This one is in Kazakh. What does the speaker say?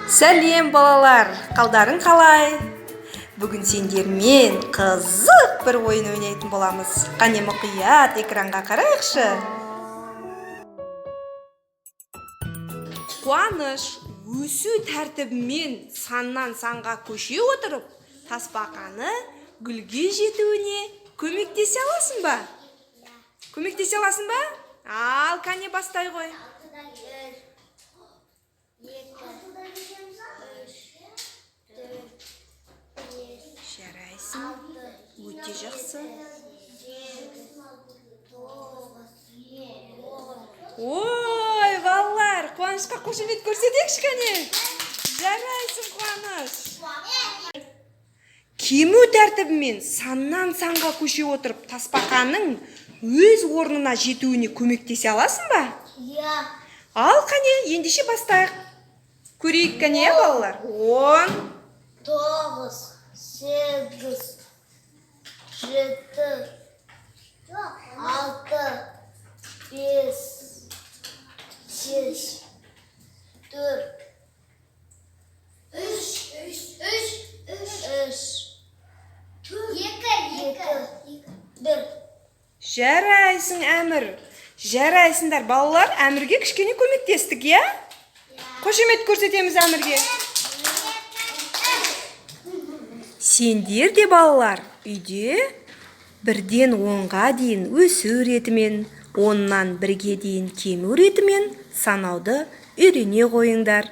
Сәлем, балалар! Қалдарың қалай? Бүгін сендермен қызық бір ойын ойнайтын боламыз. Қане, мұқият экранға қарайықшы. Қуаныш, өсу тәртібімен саннан санға көше отырып, тасбақаны гүлге жетуіне көмектесе аласың ба? Көмектесе аласың ба? Ал, кәне, бастай ғой. 1, 2, 3, 4, 5, Жарайсың. 6, Өте жақсы. 8, 9, 10. Ой, балалар, Қуанышқа қошемет көрсетейікші, кәне. Жарайсың, Қуаныш. Кему тәртібімен саннан санға көше отырып, тасбақаның өз орнына жетуіне көмектесе аласың ба? Иә. Ал, қане, ендеше бастайық. Көрейік, кәне, балалар. 10, 9, 8, 7, 6, 5, 5, 4, 3, 3, 3, 3, 2, 2, 1. Жарайсың, Әмір. Жарайсыңдар, балалар, Әмірге кішкене көмектестік, иә? Қошемет көрсетеміз Әмірге. Сендер де, балалар, үйде 1-ден 10-ға дейін өсу ретімен, 10-нан 1-ге дейін кему ретімен санауды үйрене қойыңдар.